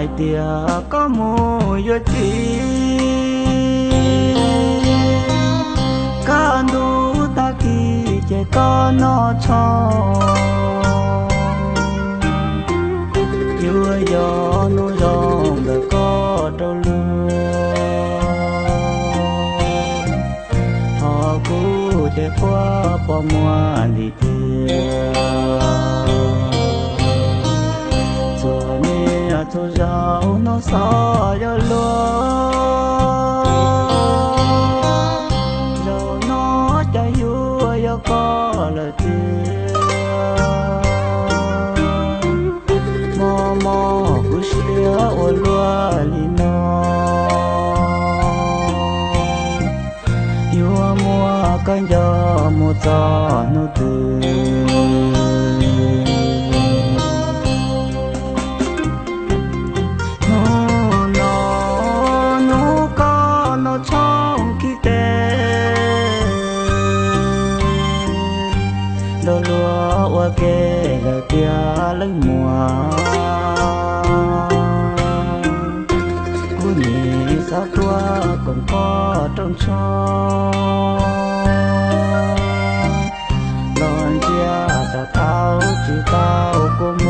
Hais tias koj mus yuav txiv, kaj ntug tag kis ces koj noj tshoob, yuav yog hnub zoo ntawm koj rau luag. Ho kuv ces quaj poob muag ntim tiag. Txhua niaj txhua zaus hnov xov yuav luag, zaum no cas yuav yog koj lawm tiag. Mob mob kuv siab ua luaj li no, yuav muab koj nco mus txog hnub twg? Hnub no hnub koj noj tshoob khi tes, ntau luag ua ke lawm tiag leej muam. Kuv nim xav tuaj koom koj rooj tshoob, los ntsia rau tau tsis tau kua muag.